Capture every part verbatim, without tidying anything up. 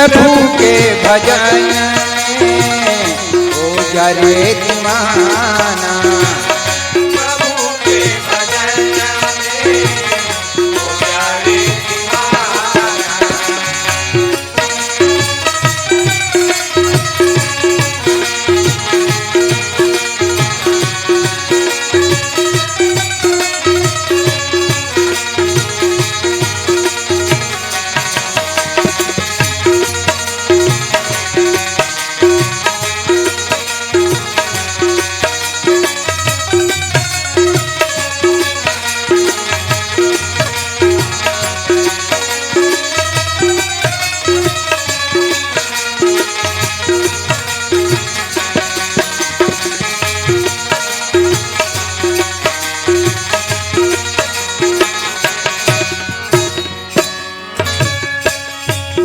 प्रभु के भजन में हो जा रे दीवाना। प्रभु के भजन में हो जा रे दीवाना।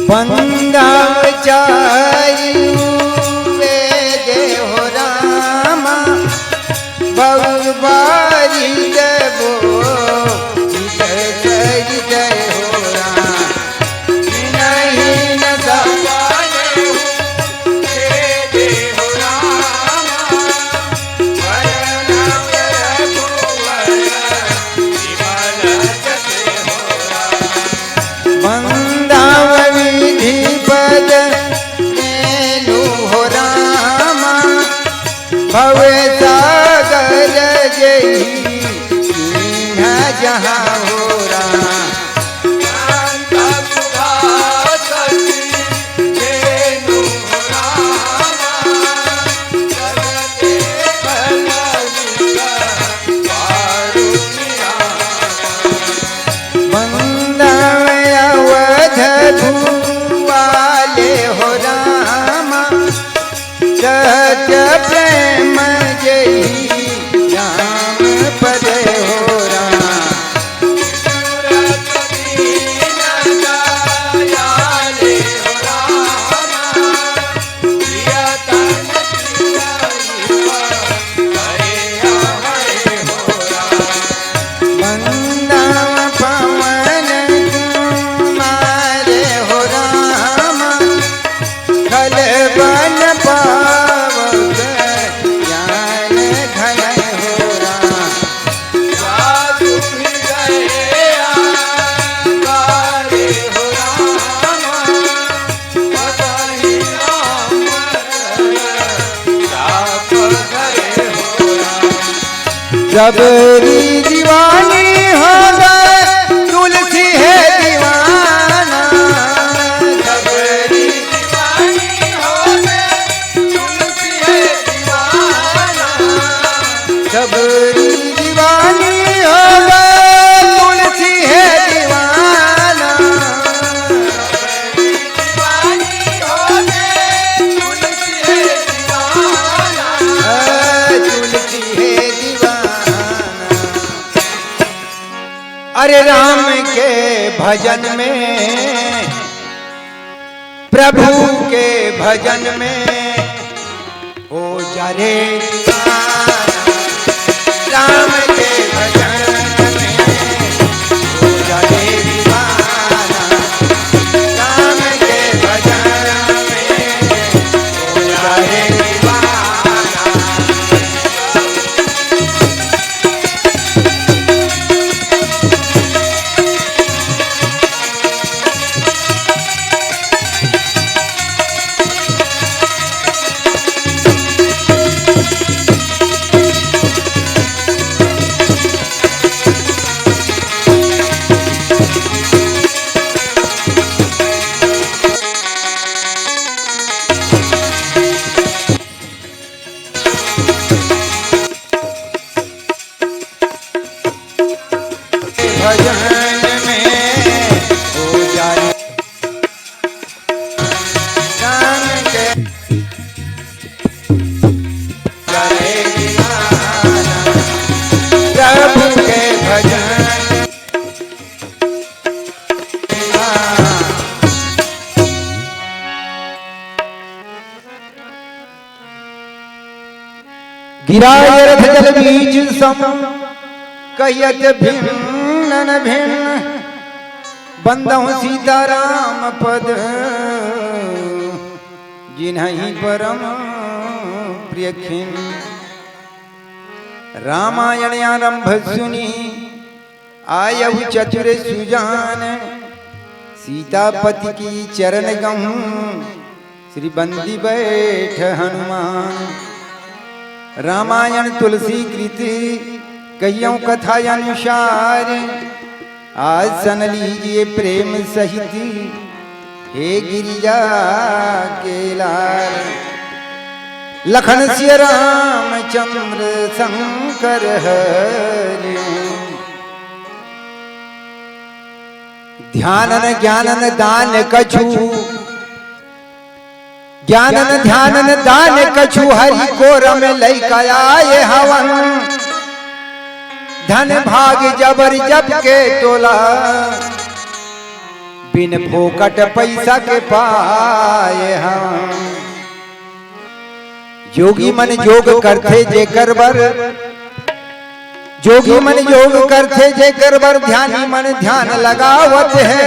बंदा चारू वेद हो रामा, बहु बारी देबो, इधर सरित हो राम। विनहीन सवाल हो, वेद हो रामा, वरण प्रभु वर, विमल जस हो राम। वंदन विधि पद मेलु हो रामा, भव सागर जहि कीन्ह जहाँ हो राम। शांत सुधा सती मेलु हो रामा, जगते भला विश्व पारु निरामय। वंदन अवध भुवाले हो रामा, सत्य प्रेम जही राम पद हो राम। वंदन पवन कुमार हो राम, खल बन पावक ज्ञान घन हो राम। साधु हृदय आकार हो राम, बसहि राम रस चाप धरे हो राम। सबरी दीवानी हो गए, तुलसी है दीवाना। सबरी दीवानी हो गए, तुलसी है दीवाना। सबरी दीवानी हो गए, तुलसी है दीवाना। दीवानी हो गए, तुलसी है दीवाना। तुलसी है दीवाना। अरे राम के भजन में, प्रभु के भजन में हो जा रे दीवाना। राम के भजन में हो जा रे दीवाना। राम के भजन में हो जा रे दीवाना। भजन में हो जाए राम के, करे दीवाना प्रभु के भजन। गिराय रथ जल बीच सम, कहियत भिन्न न भिन्न। बंदहु सीताराम पद जिनहि परम प्रिय खिन। रामायण आरंभ सुनि आयहु चतुर सुजान। सीतापति की चरण गहूँ श्री बंदी बैठ हनुमान। रामायण तुलसी कृत कहियौ कथा अनुसार। आसन लीजिए प्रेम सहित हे गिरिजा के लाल। लखन सिय रामचंद्र शंकर हरि। ध्यानन ज्ञानन दान कछु ज्ञानन ध्यानन दान कछु हरि कोरम लइका आए हवन। धन भाग जबर जब के तोला बिन फोकट पैसा के पाए हवन। जोगी मन जोग करथे जेकर बर जोगी मन योग करथे जेकर बर ध्यानी मन ध्यान लगावत है।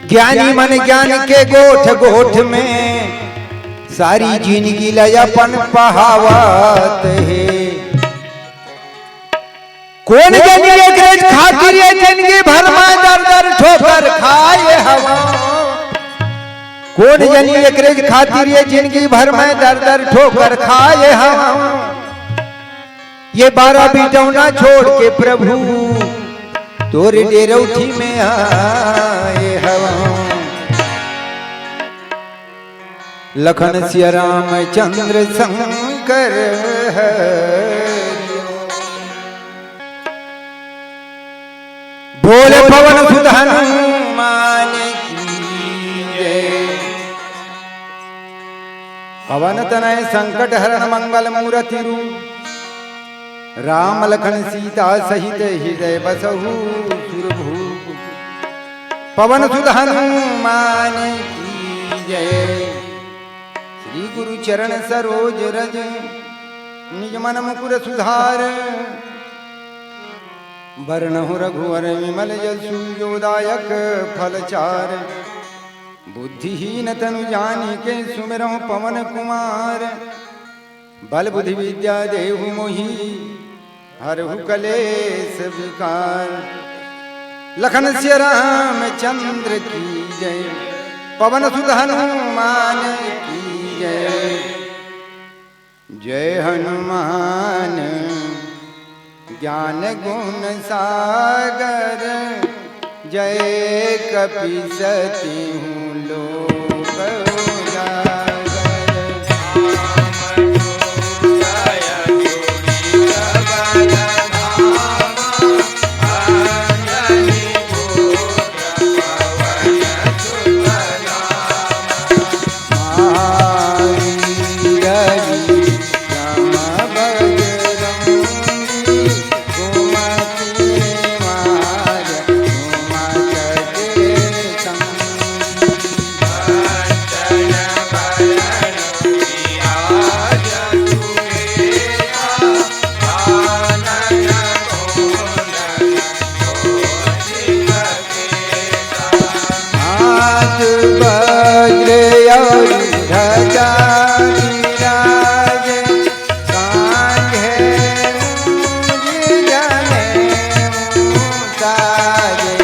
ज्ञानी मन ज्ञान के गोठ गोठ में सारी जिनगी लय अपन पहावत है। कौन जनी एकरे खातिर ये जिनगी भर में दर दर ठोकर खाए हवा। कौन जनी एकरे खातिर ये जिनगी भर में दर दर ठोकर खाए हवा। ये बारह बिटौना छोड़ के प्रभु तोरे डेरौठी में आए हवा। लखन सिया रामचंद्र शंकर हरि। बोले पवन सुत हनुमान की जय। पवन तनय संकट हरण मंगल मूरति रूप। राम लखन सीता सहित हृदय बसहु सुरभूप। पवन सुत हनुमान की जय। श्री गुरु चरण सरोज रज निज मन मुकुर सुधार। बरनहु रघुवर विमल जसु जो दायक फल चार। बुद्धिहीन तनु जानिके सुमिरहु पवन कुमार। बल बुद्धि विद्या देहु मोहि हरहु कलेस विकार। लखन सिया रामचंद्र की जय। पवन सुत हनुमान की जय। जय हनुमान ज्ञान गुण सागर। जय कपीसति हूँ लोक उजागर। हाथ वज्र और ध्वजा विराजे, कांधे मूंज जनेऊ साजे।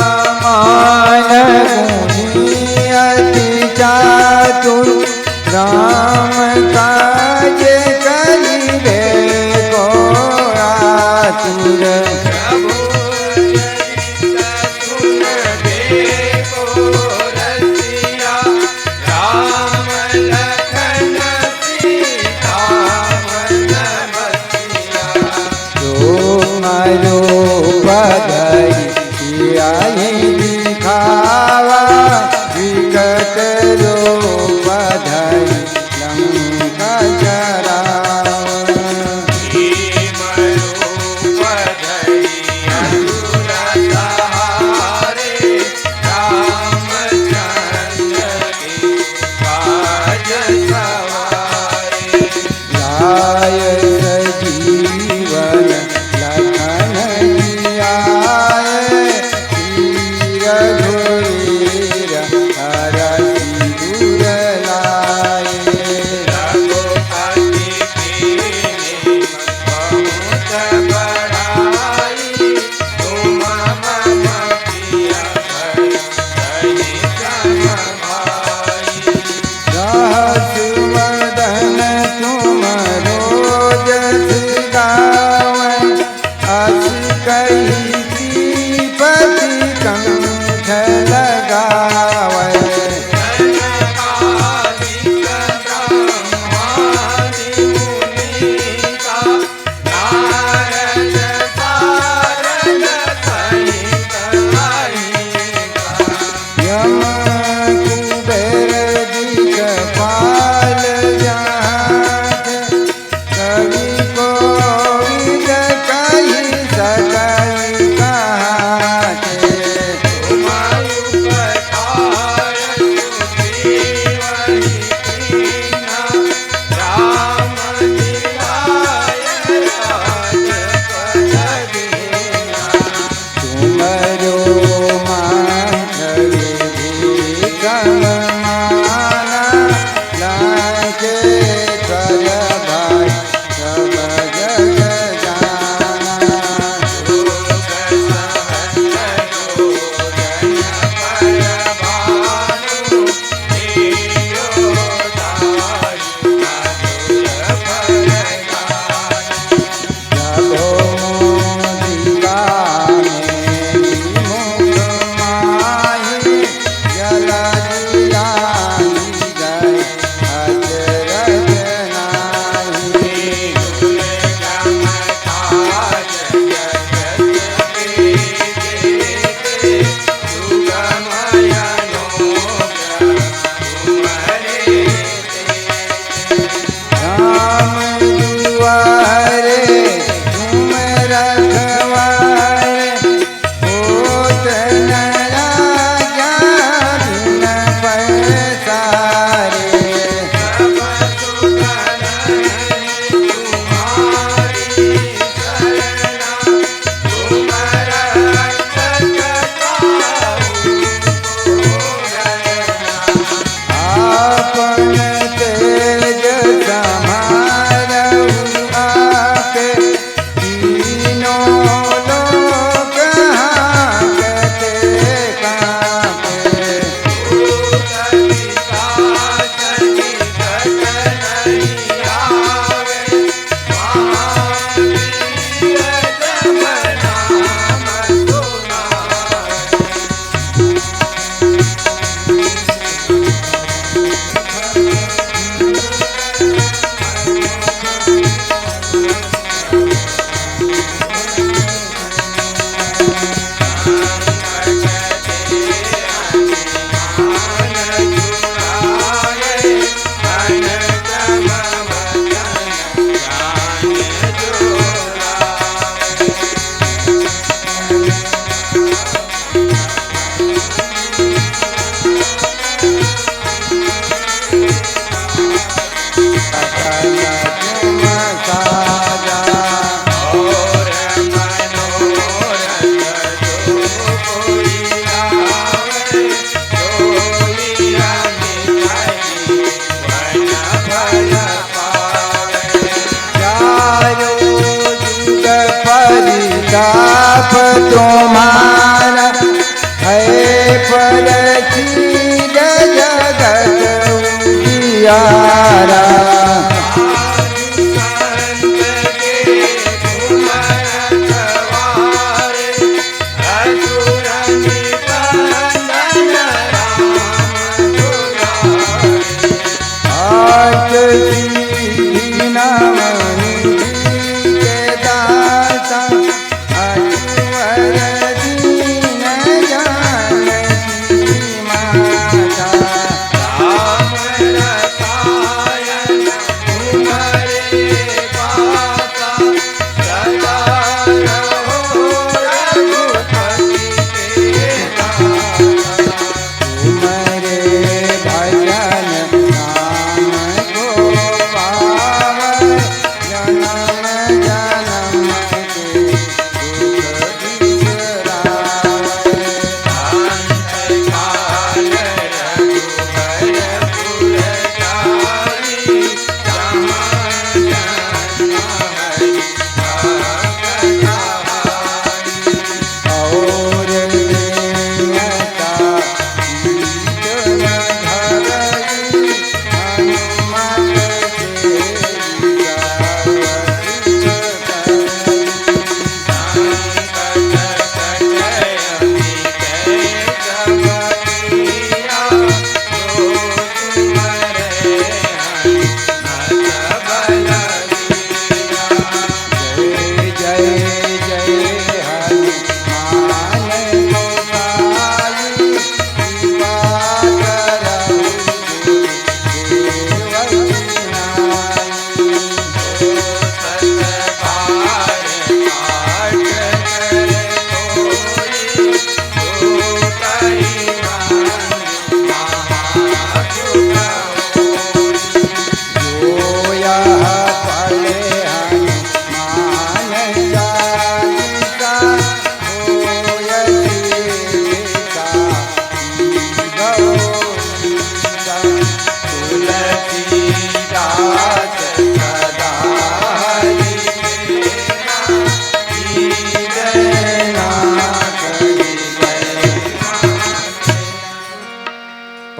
विद्यामान गुणी अति चातुर, राम काज करिबे को आतुर। तुम्हरो पदई सियाही दिखावा, विकट रूप धरि रघुवीर हरषि दुर लाए। सहस वदन तुम रोजस गावै, अस कहि श्रीपति कंठ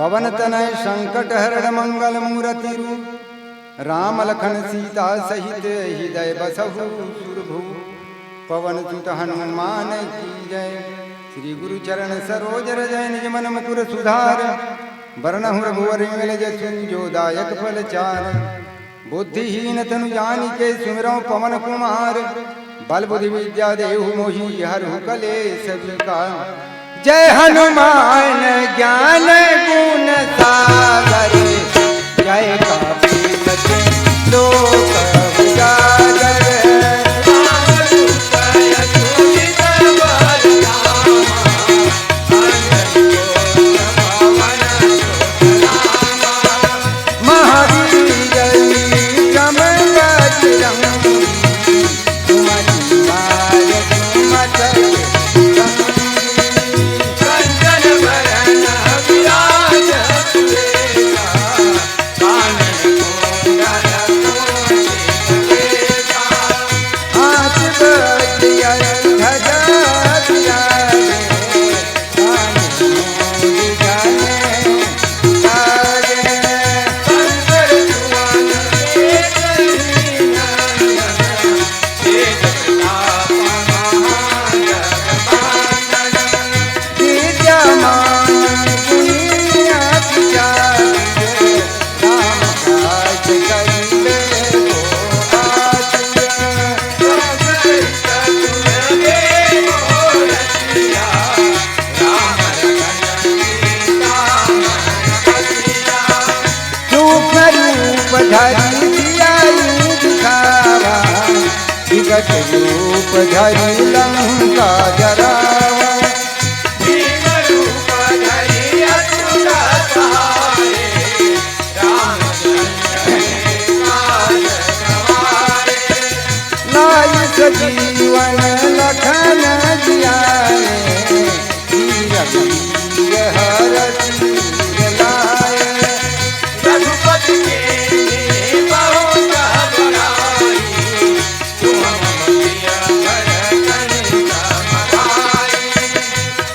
पवन तनय संकट हरण मंगल मूरति रूप। राम लखन सीता सहित हृदय बसहु सुरभूप। पवन सुत हनुमान की जय। श्री गुरु चरण सरोज रज निज मन मुकुर सुधार। बरनहुँ रघुवर विमल जसु जो दायक फल चार। बुद्धिहीन तनु जानिके सुमिरौं पवन कुमार। बल बुद्धि विद्या देहु मोहि हरहु कलेस विकार। जय हनुमान ज्ञान गुण सागर। जय कपीस तिहुँ लोक उजागर। महावीर विक्रम बजरंगी। सुमति बार सुमत संगी। कंचन बरन विराज सुबेसा। कानन कुंडल कुंचित केसा। हाथ वज्र ध्वजा विराजे। सूक्ष्म रूप धरि सियाई दिखावा। विकट रूप धरि लंका जरावा। भीम रूप धरि असुर संहारे। रामचंद्र के काज सवारे। लाइ संजीवन लखन जियाए। वीर वीर हरषि उर लाए। रघुपति कीन्ही बहुत बड़ाई। तुम मम प्रिय भरतहि सम भाई।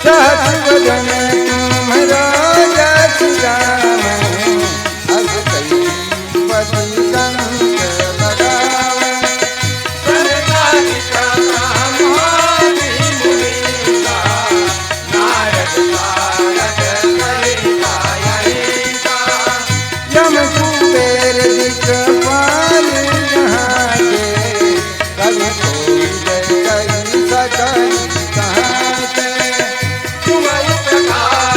सहस वदन तुम्हरो जस गावै। अस कहि पति कंस बधावै। सनकादिक ब्रह्मादि मुनीसा। नारद सारद सहित अहिसा। यम कुबेर दिक्पाल जहाँ के। कवि कोविद कहि सकहि कहाँ के। तुम उपकार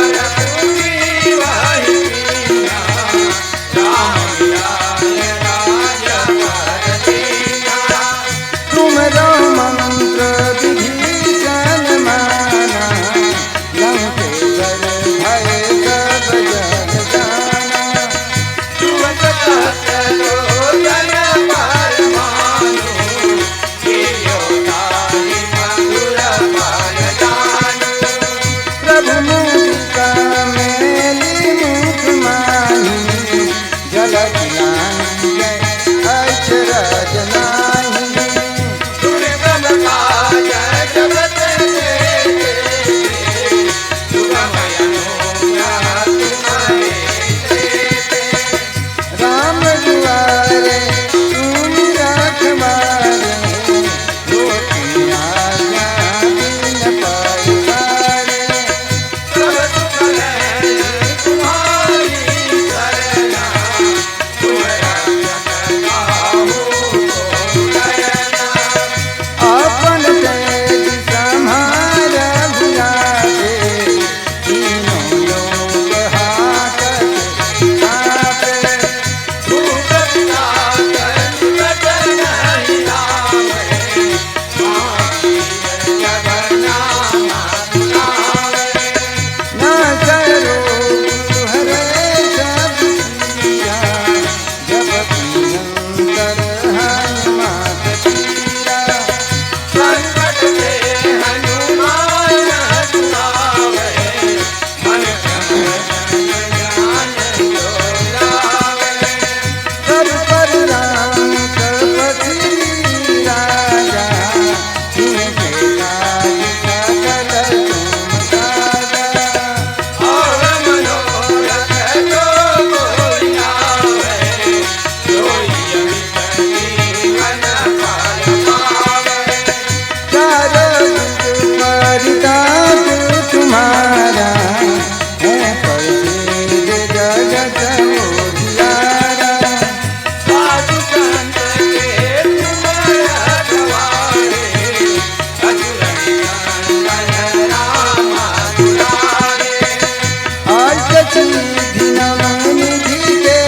निधि नव निधि के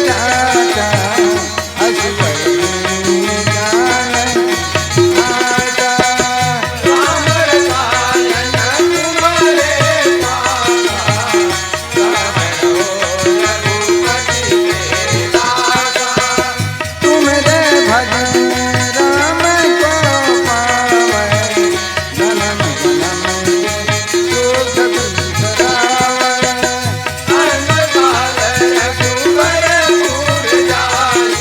दाता, असवर गुण गान गाता। राम रसायन तुम्हरे पावा, सहज हो रघुपति के दासा। तुम रे भजन राम को पावै, जन्म जन्म के दुख बिसरावै। अंत काल रघुबर पुर जाई,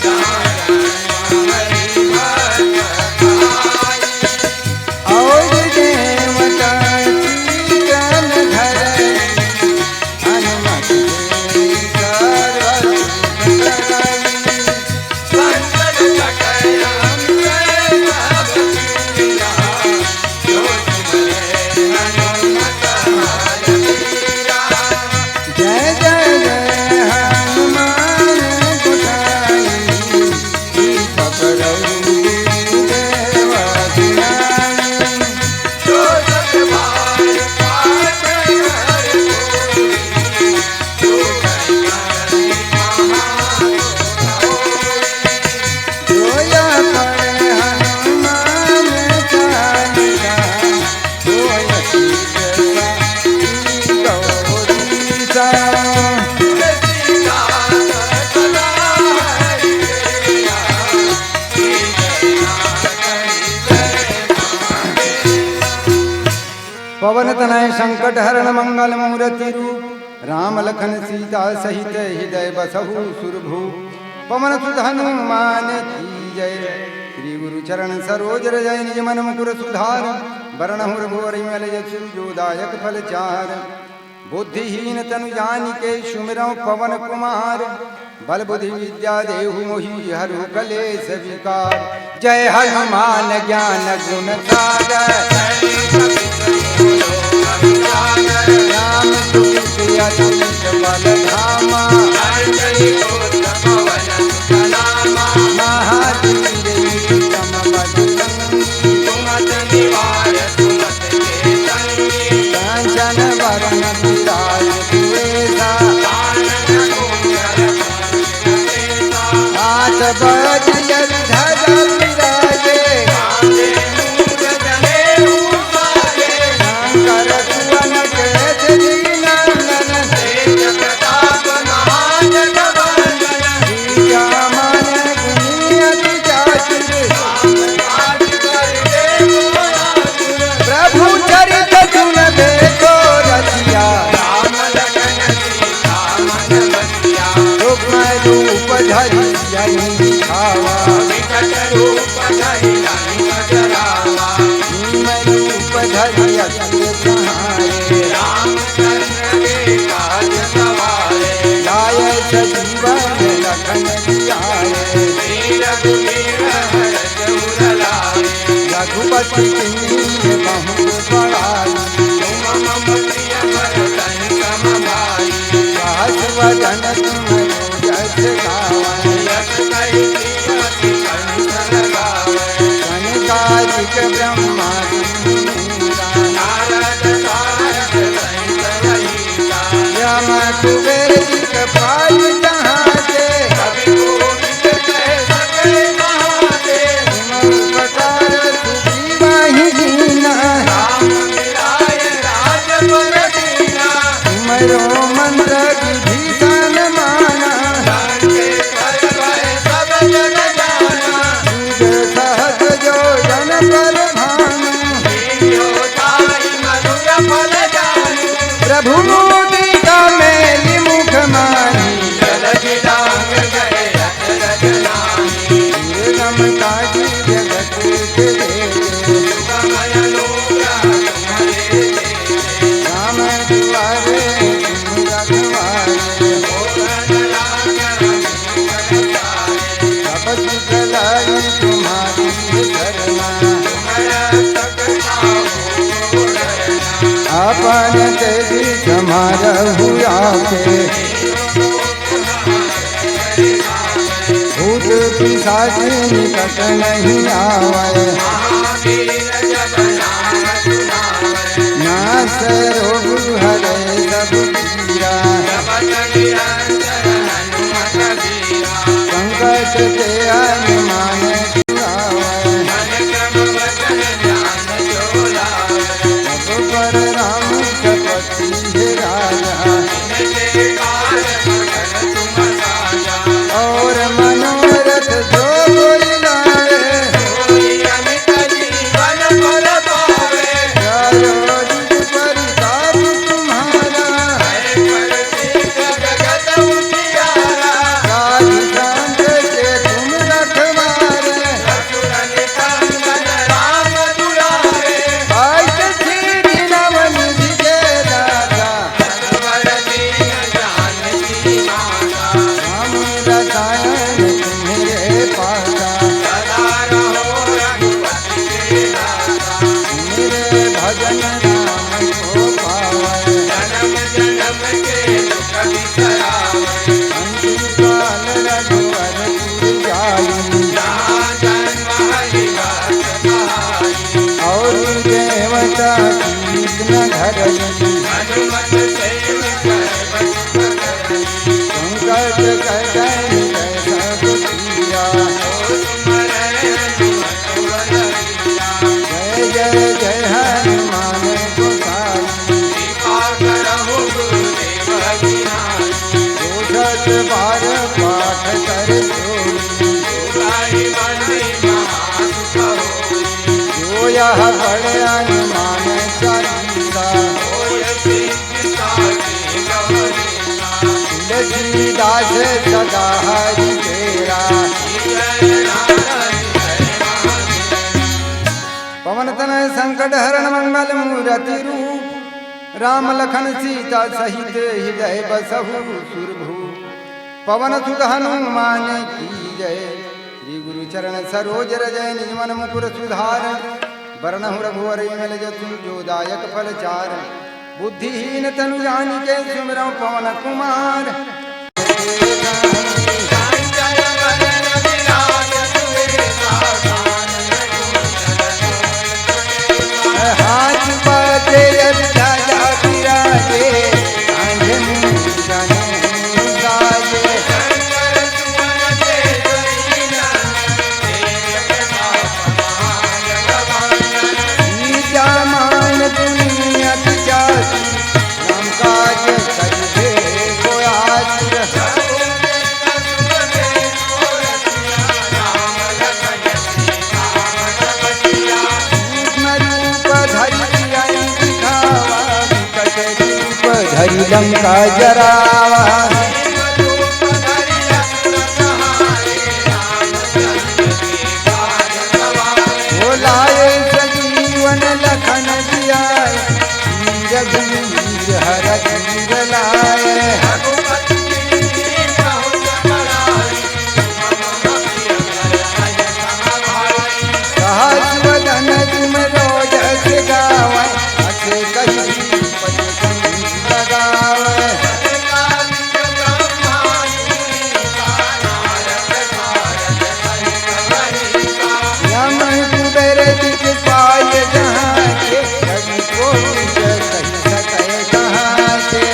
जहाँ राम हरि भक्त आई। और देवता चितन धरई, हनुमत से सर्व सुख करई। संकट कटै अंत सब पीरा, जो सुमिरै हनुमत हर पीरा। जय जय जय हनुमान गोसाई, कृपा करौ गुरुदेव सियाई। जो सत बार पाठ हर कोई, जो कल्याण महागुण होई। जो या पढ़े हनुमान चालीसा, होय सुख साखी गौरी सा। तुलसीदास सदा हरि प्रिया, पवन तनय संकट हरण मंगल मूरति रूप। राम लखन सीता सहित हृदय बसहु सुरभूप। पवन सुत हनुमान की जय। श्री गुरु चरण सरोज रज निज मन मुकुर सुधार। बरनहुँ रघुवर विमल जसु जो दायक फल चार। बुद्धिहीन तनु जानिके सुमिरौं पवन कुमार। बल बुद्धि विद्या देहु मोहि हरहु कलेस विकार। जय हनुमान ज्ञान गुण सागर। राम दुत अतुलित बल धामा। महावीर विक्रम बजरंगी। कांचन वरण विराज सुवेसा। हाथ बाजि अरि ध्वजा विराजे। शंकर सुवन केसरी नंदन। प्रभु चरित सुनबे को रसिया। सूक्ष्म रूप धरि अहिं दिखावा। भीम रूप धरि असुर संहारे। लाए सजीवन लखन जियाए। रघुपति कीन्ही बहुत बड़ाई। सहस वदन तुम जस गावै। सनकादिक ब्रह्मादि मुनीसा। नारद सारद सहित रहीसा। यम कुबेर दिखपाल जहाँ ते। कवि कोविद कह सके कहाँ ते। तुम उपकार सुग्रीवा ही कीन्हा। राम मिलाए राज पर दीन्हा। तुम्हरो मंत्र विभीषण माना। लंकेश्वर भय सब जग जाना। दूज सहस्र योजन पर भानु। लीन्यो ताहि मधुर फल जानू। प्रभु मुदित मेलि मुख माहि। जलधि लांघ गए अचरज नाहि। दुर्गम काज जगत के जेते। सुगम अनुग्रह तुम्हरे जेते। राम दुआरे तुम रखवारे। होत न लाग अन्य प्रसारे। सब सुख लाइ तुम्हारी सरना। आपन तेज समारहु आपे। भूत पिशाच निकट नहीं आवै। नास रोग हरै सब संकट ते हनुमान छुड़ावे। रघुबर राम तपस्वी राजा। और मनोरथ जो कोई लावे। या जो जुग परिताप तुम्हारा। साधु संत के तुम रखवारे। अष्ट सिद्धि नव निधि के दाता। राम रसायन तुम्हरे पासा। मेरे भजन राम को पावे। अंत काल रघुवर पुर जाई। और देवता कीस न धरई। संकट कटहि कै सब पीरा। जय जय जय हनुमान गोसाई। जो शत बार पाठ कर सोई। जो यह पढ़े हनुमान चालीसा। तुलसीदास सदा हरि केरा। पवन तनय संकट हरण मंगल मूरति रूप। राम लखन सीता सहित हृदय बसहु सुरभूप। पवन सुत हनुमान की जय। श्री गुरु चरण सरोज रज निज मन मुकुर सुधार। बरनहुँ रघुवर विमल जसु जो दायक फल चार। बुद्धिहीन तनु जानिके सुमिरौं पवन कुमार। हाथ बाजे अभी राजा विराजे, कांधे मूंज गहने साजे। सीता मान दुनिया की जाति, राम काज करिबे को आतुर। सूक्ष्म रूप धरि सियाई दिखावा, विकट रूप धरि लंका जरावा। ओ लाए संजीवन लखन जियाए, रघुवीर हरष उर लाए। सहस वदन तुम रो जस गावै, अस कहि श्रीपति कंठ लगावै। यम कुबेर दिखपाय जहाँ के, कवि कोई कहि सकै कहाँ के।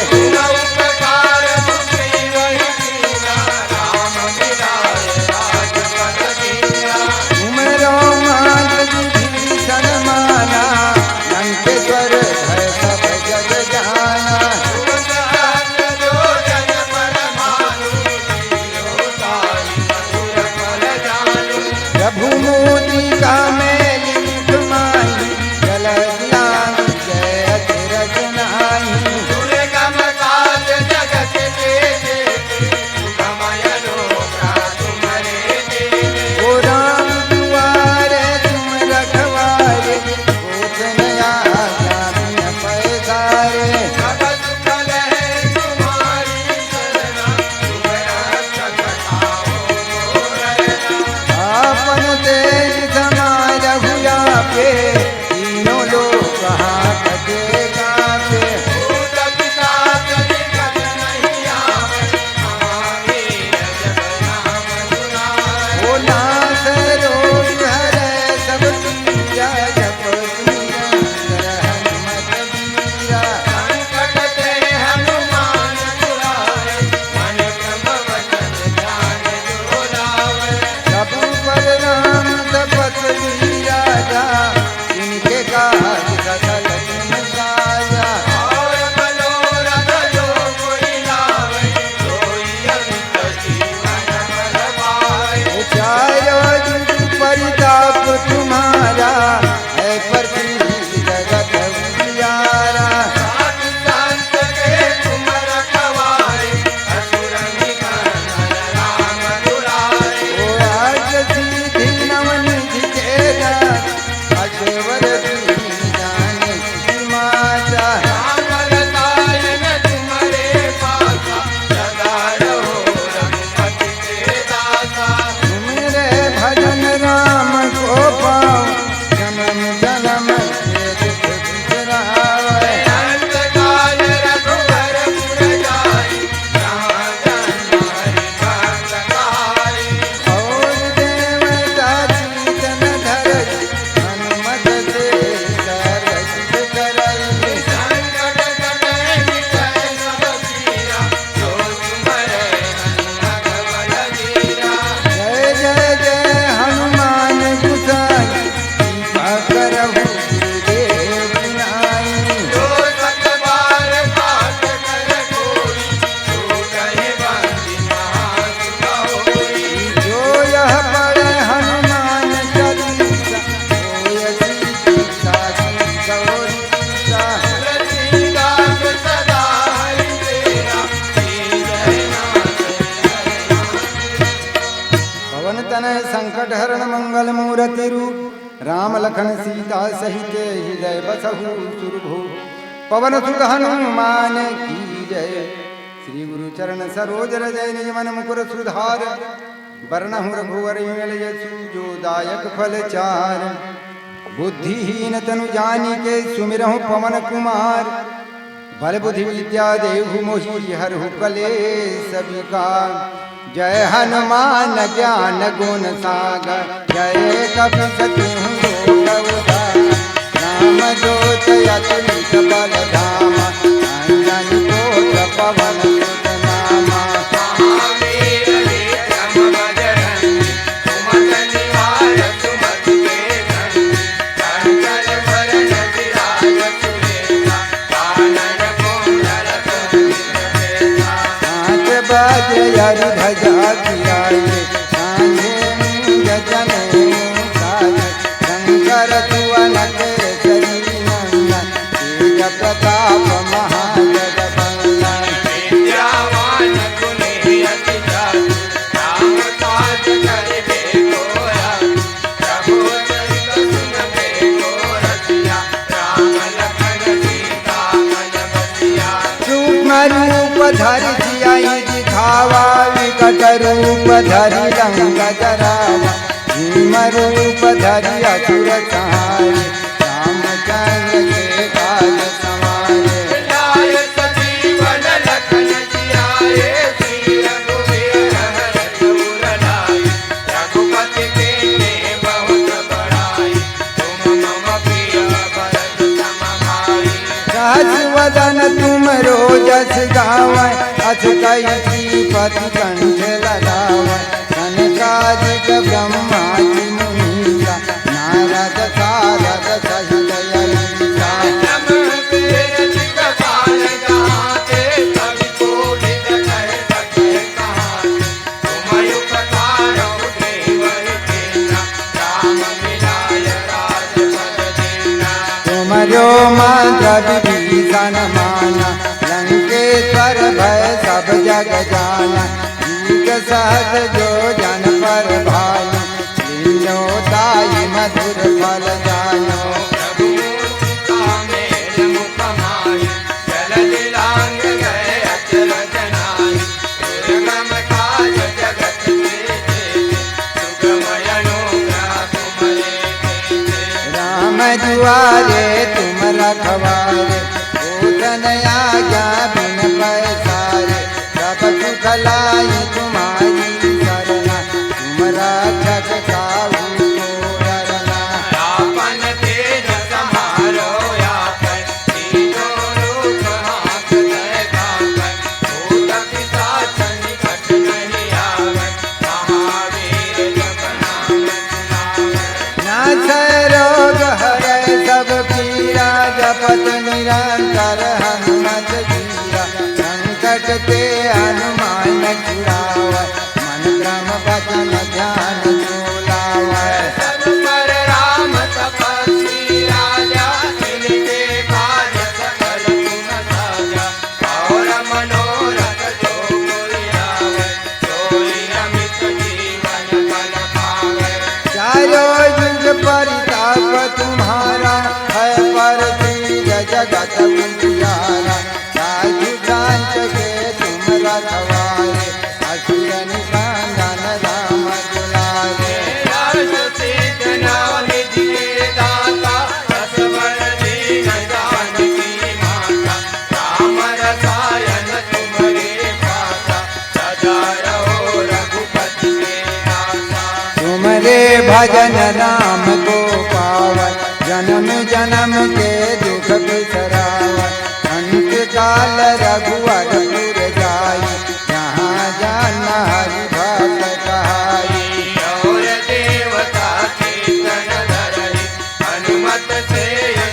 तुम रोमांच विभीषण माना, लंकेश्वर भय सब जग जाना। प्रभु मुद्रिका मेलि मुख माहि, जलधि लांघि गए अचरज नाहि। ओ राम दुआरे तुम रखवारे, होत न आज्ञा बिन पैसारे। हरण मंगल मूरति रूप, राम लखन सीता सहित हृदय बसहु सुरभूप। पवन सुत हनुमान की जय। श्री गुरु चरण सरोज रज निज मन मुकुर सुधार। बरनहुँ रघुवर विमल यसु जो दायक फल चार। बुद्धिहीन तनु जानिके सुमिरहु पवन कुमार। बल बुद्धि विद्या देहु मोहि हरहु कलेस विकार। जय हनुमान ज्ञान गुण सागर। जय कपि सति लोक उजागर। राम दूत अतुलित बल धामा। अंजनी पुत्र पवन सुत नामा। महावीर विक्रम बजरंगी। सुमति निवार सुमति के संगी। पाँच बजे अरु ध्वजा गिराई, सांझे नींद जनेऊ ताई। शंकर सुवन केसरी नंदन, तेज प्रताप महाजग वंदन। विद्यावान गुणी अति चातुर, राम काज करिबे को आतुर। सूक्ष्म रूप धरि सियहि दिखावा, विकट रूप धरि लंक जरावा। भीम रूप धरि असुर संहारे, रामचंद्र के काज संवारे। लाय सजीवन लखन जियाए, श्री रघुवीर हरषि उर लाए। रघुपति कीन्हे बहुत बड़ाई, तुम मम प्रिय भरत सम भाई। सहस वदन तुम रो जस गावै, अस कहि श्रीपति कंठ लगावै। सनकादिक ब्रह्मादि मुनीसा, नारद सारद सहित अहिसा। तुम जो मंत्र विभीषण माना, लंकेश्वर भय सब जग जाना। शीघ्र सहस जो जन पर भानु, लीन्हों ताहि मधुर फल जानु। प्रभु मूषिका मेल मुख माही, जलधि लांघ गए अचरज नाही। दुर्गम काज जगत के जेते, सुगम अनुग्रह तुम्हरे कीन्हे। राम दुआरे तुम रखवारे, होत न आज्ञा बिन पैसारे। सब सुख लाइ तुम्हारी सरना, तुम रक्षक काहू को डरना। आपन तेज समारो आपन, तीनों लोक हाँकत काँपत। भूत पिशाच निकट नहीं आवत, महावीर जब नाम सुनावत। नासै रोग हरै सब पीरा, जपत निरंतर हनुमत बीरा। संकट ते हनुमान छुड़ावै, मन क्रम वचन ध्यान जो लावै। सब पर राम तपस्वी राजा, तिनके काज सकल तुम साजा। और मनोरथ जो कोई लावै, सोई अमित जीवन फल पावै। चारों युग परिताप तुम्हारा, है प्रसिद्ध जगत उजियारा। साधु संत के तुम रखवारे, असुर निकंदन राम दुलारे। अष्ट सिद्ध नव निधि के दाता, दस वर दीन जानकी माता। राम रसायन तुम्हरे पासा, सदा रहो रघुपति के दासा। तुम्हरे भजन राम को पावै, जन्म जन्म के दुख बिसरावै। अंत काल रघुवर पुर जाई, जहाँ जन हरि भक्त कहाई। और देवता कीर्तन धरहि, हनुमत से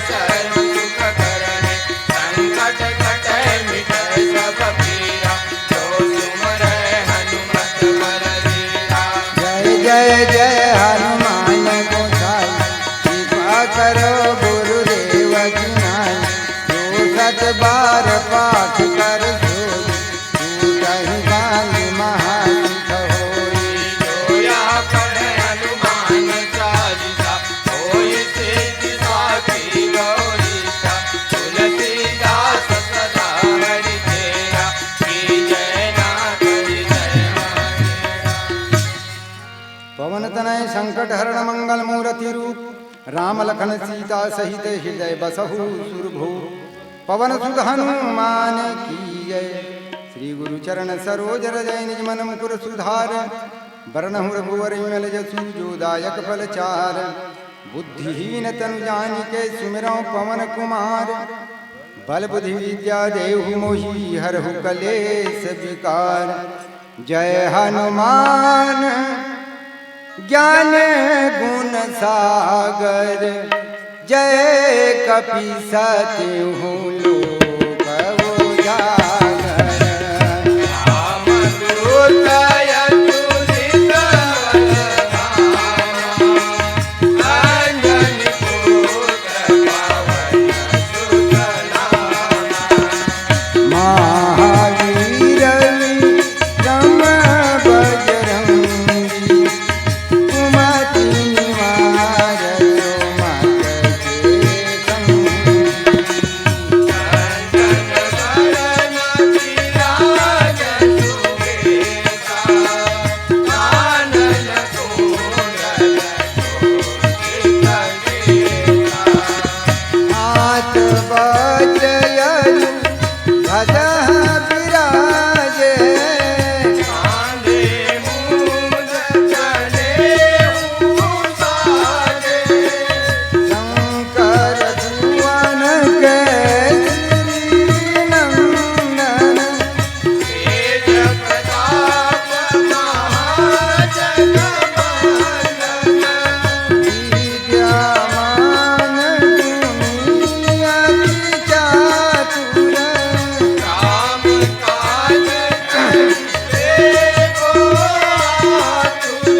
सर्व सुख करहि। संकट कटै मिटै सब पीरा, जो सुमरै हनुमत बल बीरा। जय जय जय हनुमान गोसाई, कृपा करो गुरुदेव की नाई। जो सत बार पाठ कर संकट हरण मंगल मूरति रूप। राम लखन सीता सहित हृदय बसहु सुरभूप। पवन सुत हनुमान की जय। श्री गुरु चरण सरोज रज निज मन मुकुर सुधार। बरनहुँ रघुवर विमल जसु जो दायक फल चार। बुद्धिहीन तनु जानिके सुमिरौं पवन कुमार। बल बुद्धि विद्या देहु मोहि हरहु कलेस विकार। जय हनुमान ज्ञान गुण सागर। जय कपीस तिहुँ लोक उजागर। रामदूत अतुलित बल धामा। अंजनी पुत्र पवन सुत नामा। महावीर विक्रम बजरंगी। कुमति निवार सुमति के संगी। हाथ बजयु ध्वजा विराजे। शंकर सुवन केसरी नंदन। तेज प्रताप महाजन वंदन। विद्यावान गुणी अति चातुर। राम काज करबे को आतुर।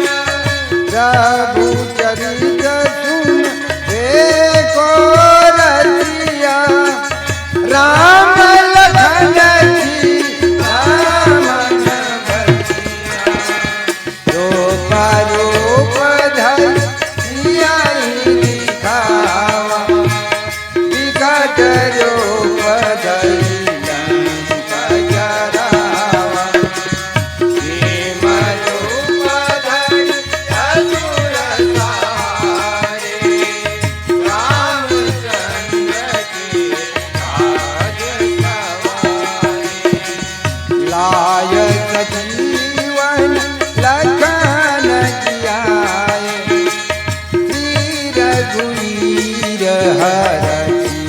प्रभु चरित सुनबे को रसिया। राम लखन सीता मन बसिया। रूप रूप धरि सियाहि दिखावा। विकट रूप धरि लंक जरावा। भीम रूप धरि असुर संहारे। रामचंद्र के काज सवारे। लाय संजीवन लखन जियाए। श्री रघुवीर हरषि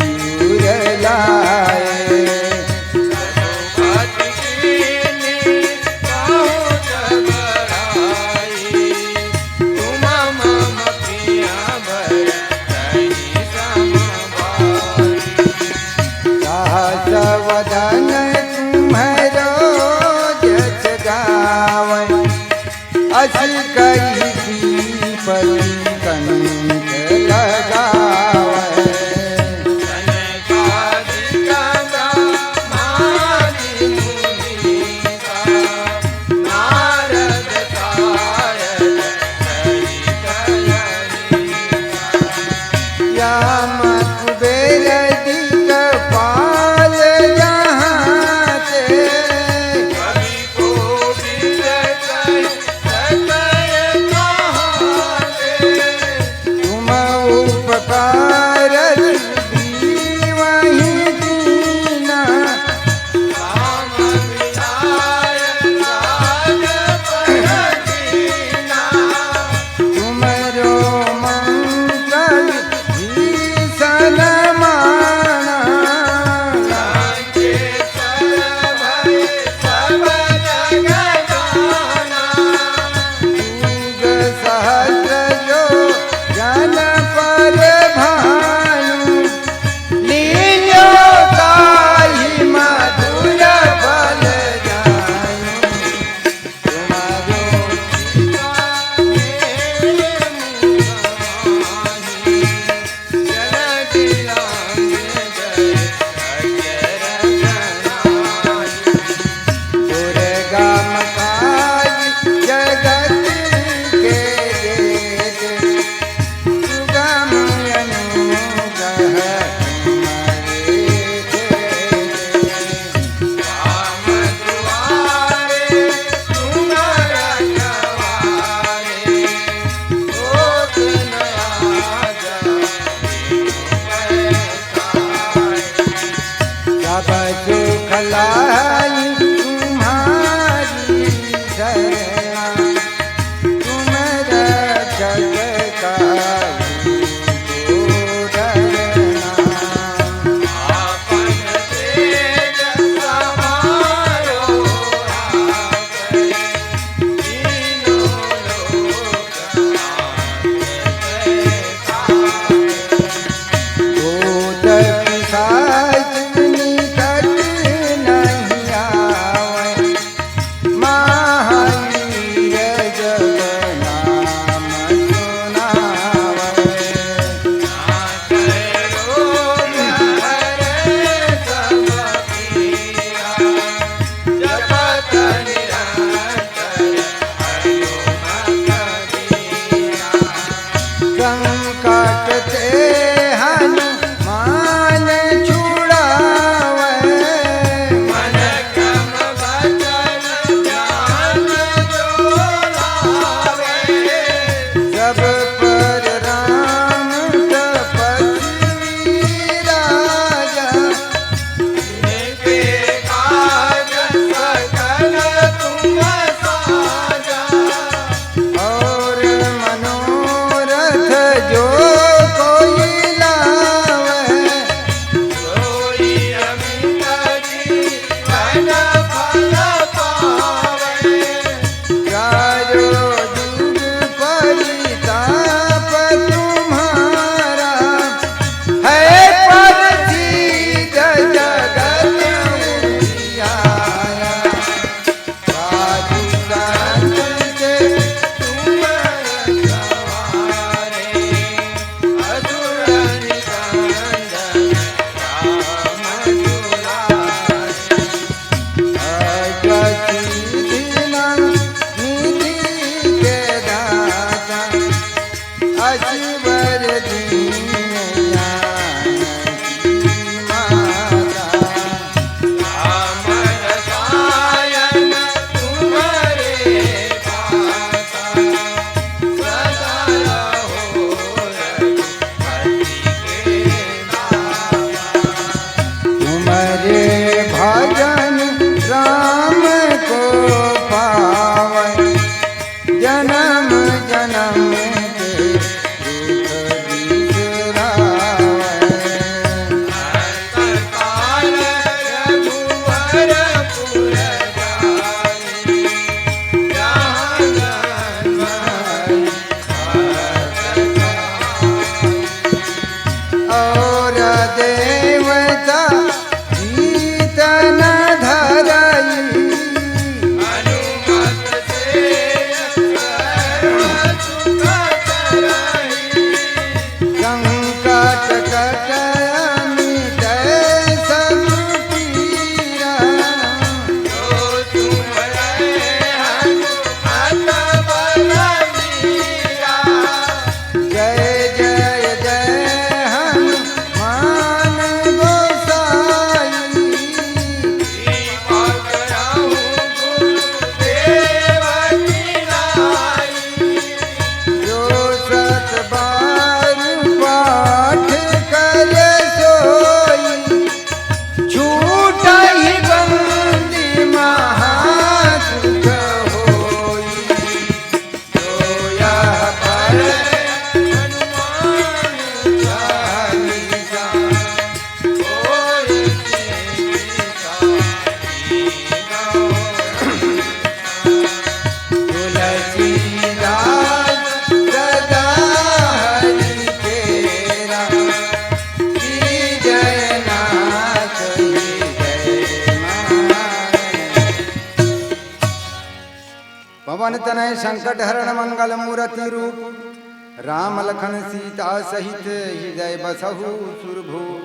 उर लाए। रघुपति कीन्ही बहुत बड़ाई। तुम मम प्रिय भरत ही सम भाई। सहस वदन तुम्हरो जस गावै। अस कहि श्रीपति कंठ लगावै। सनकादिक ब्रह्मादि मुनीसा। नारद सारद सहित अहिसा। यम कुबेर दिक्पाल जहाँ ते। कवि कोकिल सहित सकल आई तुम्हारी शरणा, तुम रक्षक काहू को डरना। आपन तेज संहारो आप, तीनों लोक भूत पिशाच निकट नहीं आवै, महावीर जब नाम सुनावै। नासै रोग हरै सब पीरा, जपत निरंतर हनुमत बीरा। संकट ते हनुमान छुड़ावै। मन क्रम वचन ध्यान जो लावै। सब पर राम तपस्वी राजा। जिनके काज सकल तुम साजा। और मनोरथ जो कोई लावै। सोई अमित जीवन फल पावै। चारों जुग परिताप तुम्हारा, है प्रसिद्ध जगत उजियारा। साधु संत के तुम रखवारे, असुर निकंदन राम दुलारे। अष्ट सिद्धि नौ निधि के दाता, असवर दीन जानकी माता। राम रसायन तुम्हरे पासा, सदा रहो रघुपति के दासा। तुम्हरे भजन राम को पावै, जनम जनम के दुख बिसरावै। अंतकाल रघुवर पुर जाई, जहाँ जन्म हरि भक्त कहाई। और देवता जीत न धरई। हनुमत से सर्व सुख करई। संकट कटै मिटै सब पीरा। जो सुमिरै हनुमत बलबीरा। जय जय जय हनुमान गोसाई। श्रीपद रहु गुरुदेव की नाई। जो सत बार पाठ करे सोई। छूटहि बंदी महासुख होई। जो यह पढ़े हनुमान चालीसा, होई सिद्धि साखी गौरी। तुलसीदास सदा हरि केरा, कीजय नाथ हृदय माई। पवन तनय संकट हरण मंगल मूरति रूप, राम लखन सीता सहित हृदय बसहु सुरभूप।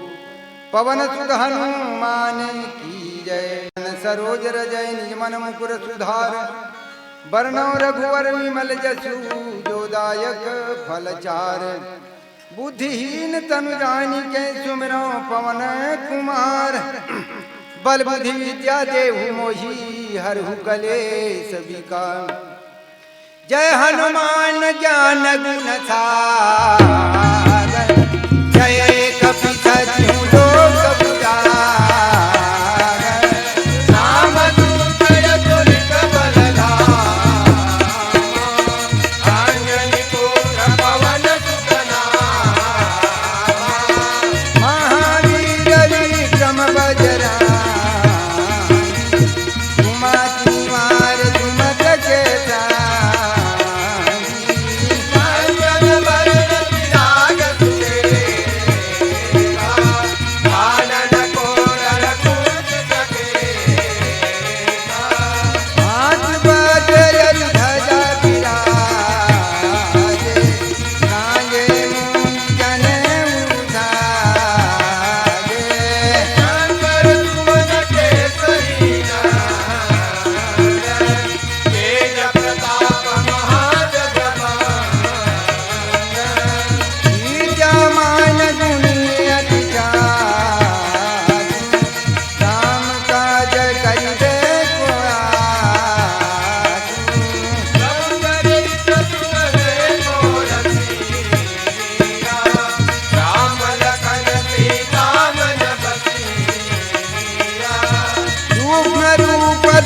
पवन सुत हनुमान की जय। सरोज रज निज मन मुकुर सुधार, बरनउँ रघुवर विमल जसु, जो दायक फल चार। बुद्धिहीन तनु जानिके सुमिरउँ पवन कुमार। बल बुद्धि विद्या देहु मोहि हरहु कलेस विकार। जय हनुमान ज्ञान गुण सागर, जय कपि सति लोक उजागर।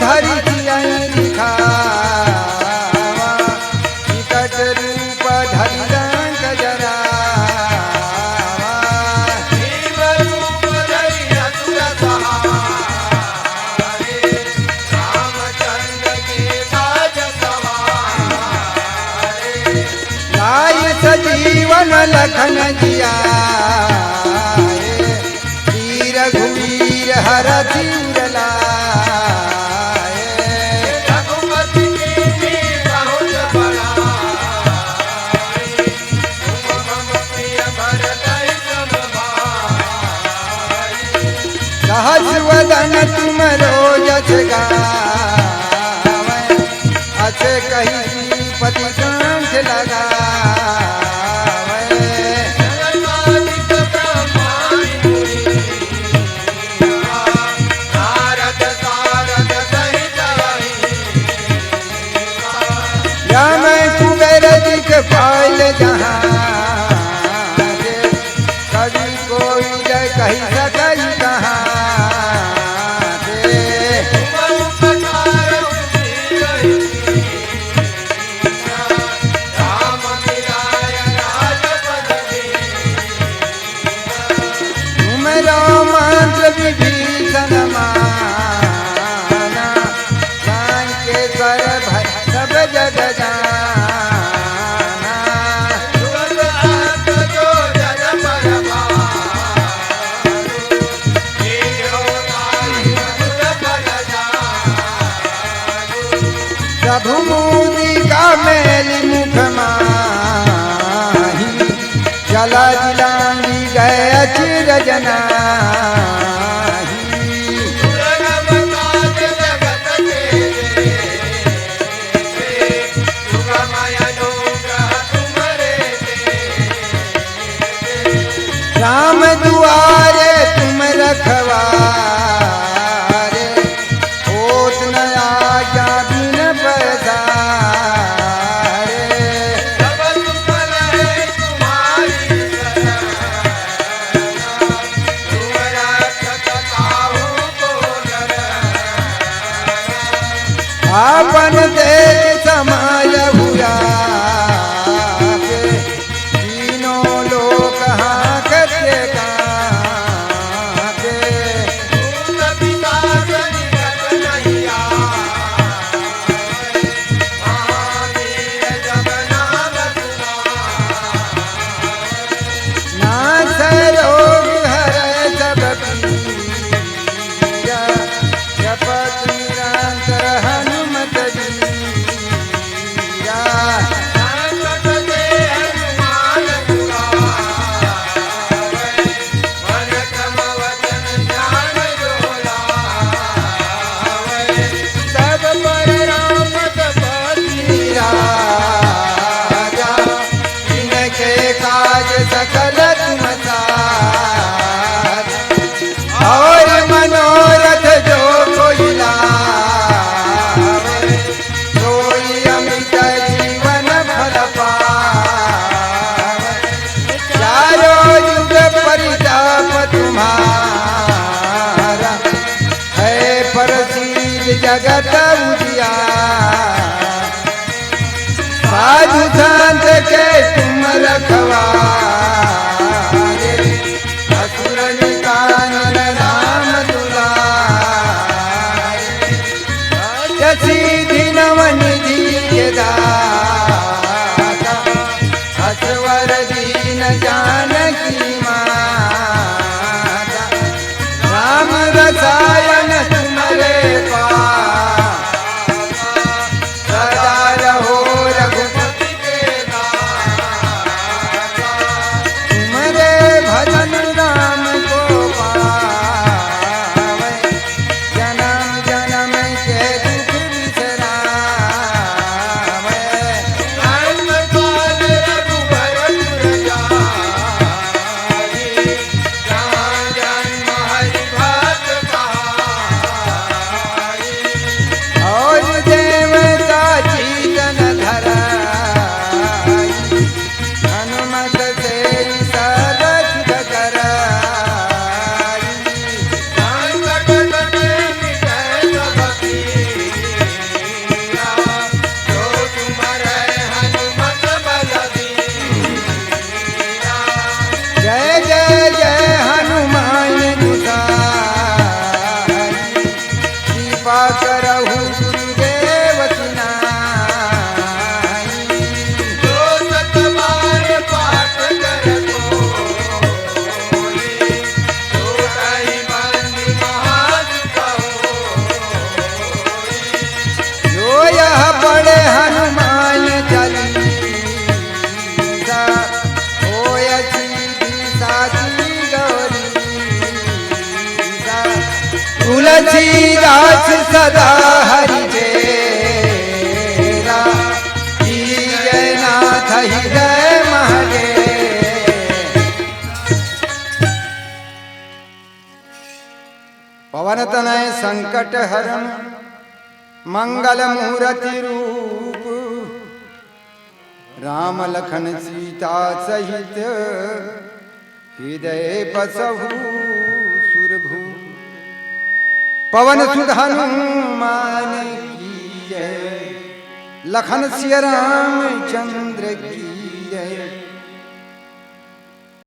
धरि जियहि दिखावा, विकट रूप धरि लंक जरावा। भीम रूप धरि असुर संहारे, रामचंद्र के काज सवारे। लाइ संजीवन लखन जियाए, श्री रघुवीर हरषि उर लाए। रघुपति कीन्ही बहुत बड़ाई, तुम मम प्रिय भरत ही सम भाई। सहस वदन तुम रो जस गावै, अस कहि श्रीपति कंठ लगावै। नारद सारद सहित अहिसा। यम कुबेर दिखपाल जहाँ, कवि कोई न कहि सकै कहाँ। तुम राम मंत्र विभीषण माना, लंकेश्वर भय सब जग जाना। प्रभु मुदिका मेलि मुख माहि, जल दिलांगी गए अचरज नाही। राम दुआरे तुम रखवारे, होत न आज्ञा बिन पैसारे। आपन तेज समाय हुआ, तीनों लोक हाँकत काँपे। भूत पिशाच निकट नहीं आवे, महावीर जब नाम सुनावे। नासै रोग हरै सब पीरा, जपत निरंतर हनुमत बीरा। संकट ते हनुमान छुड़ावे, मन क्रम वचन ध्यान जो लावे। सब पर राम तपस्वी राजा, इनके काज सकल तुम साध। और मनोरथ जो कोई लावे, सोई अमित जीवन फल पावे। चारों जुग परिताप तुम्हारा, है प्रसिद्ध जगत उजियारा। साधु संत के तुम रखवारे, असुर निकानन राम दुलारे। अष्ट सिद्धि नव निधि के दाता, असवर दीन जानकी माता। राम रसायन तुम्हरे पास, सदा रहो रघुपति के दास। करहु गुरुदेव की नाई। जो सत बार पाठ करत होई, जो ताई बंद महासुख होई। जो यह पढ़े हनुमान चालीसा, होय सीधी साधी गौरी। तुलसीदास सदा हरि चेरा, कीजे नाथ हृदय महादेव। पवन तनय संकट हरन, मंगल मूरति रूप। राम लखन सीता सहित, हृदय बसहु सुरभूप। पवन सुत हनुमान की जय, लखन सिय रामचंद्र की जय।